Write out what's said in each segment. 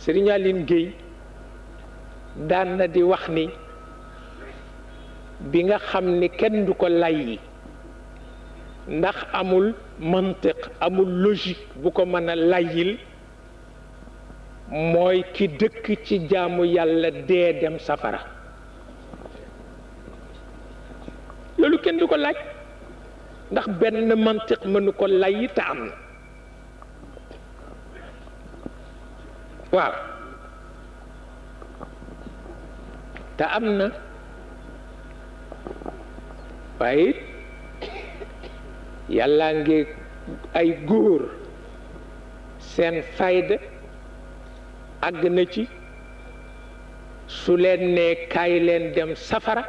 Serigne Aline Gueye daan na di wax ni bi nga xam ni kenn du ko layyi ndax amul mantiq amul logique bu ko mën a layyil mooy ki dëkk ci jaamu yàlla dee dem safara loolu kenn du ko laaj ndax benn mantiq mënu ko layyi te am na waaw te am na waaye yàlla ngi ay góor seen fayda àgg na ci su leen nee kaay leen dem safara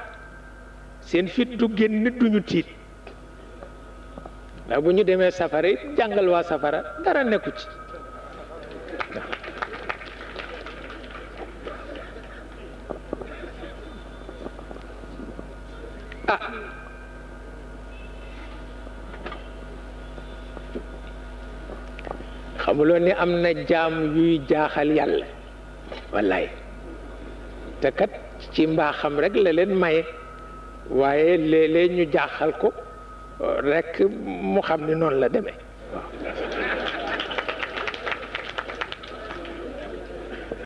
seen fit du génn duñu tiit ndax bu ñu demee safara it jàngal waa safara dara nekku ci ah xamuloo ni am na jaam yuy jaaxal yàlla wallaay te kat ci mbaaxam rek la leen maye waaye léeg-léeg ñu jaaxal ko rekk mu xam ni noonu la demee waaw